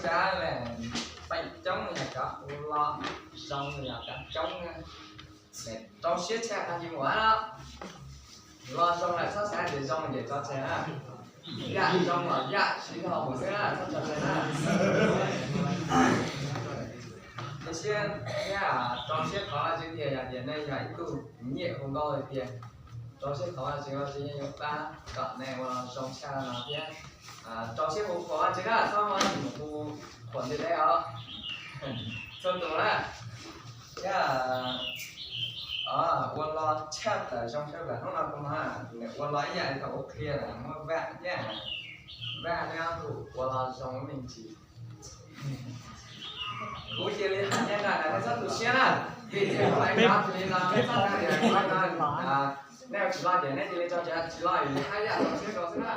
Sab le, feem coob yog cov ua lo zoo yog cov coob na. Rau siab tshaj qhov tsis mus no. Lo zoo lawm txhob xav tias zoo ces tso tseg na. Yam zoo los yam siv dhau mus xwb na, txhob tso tseg na. Rau siab thiab, rau siab thov Vajtswv tiag, yog tias nej yog ib tug nyiam hu nkauj tiag, rau siab thov Vajtswv, Vajtswv yeej yuav pab kom nej ua zoo tshaj no thiab. Rau siab hu kom Vajtswv na, txhob mus hu qhuas ntiaj teb os. Txhua tus na, thiab ua lo tshaj plaws zoo tshaj plaws hnub no kuv mas nws ua lo ib yam li thaum ua qhia lawm, muab vaj thiab vaj thiab tus ua lo zoo me ntsis. Kuv cia li hais nyob ntawm no, nej txhob tu siab na, vim tias kuv hais no cia li no, nej txhob hais tias kuv hais no, nej tsis lo ces nej cia li tso tseg, tsis lo ces haj yam tso siab rau xwb na.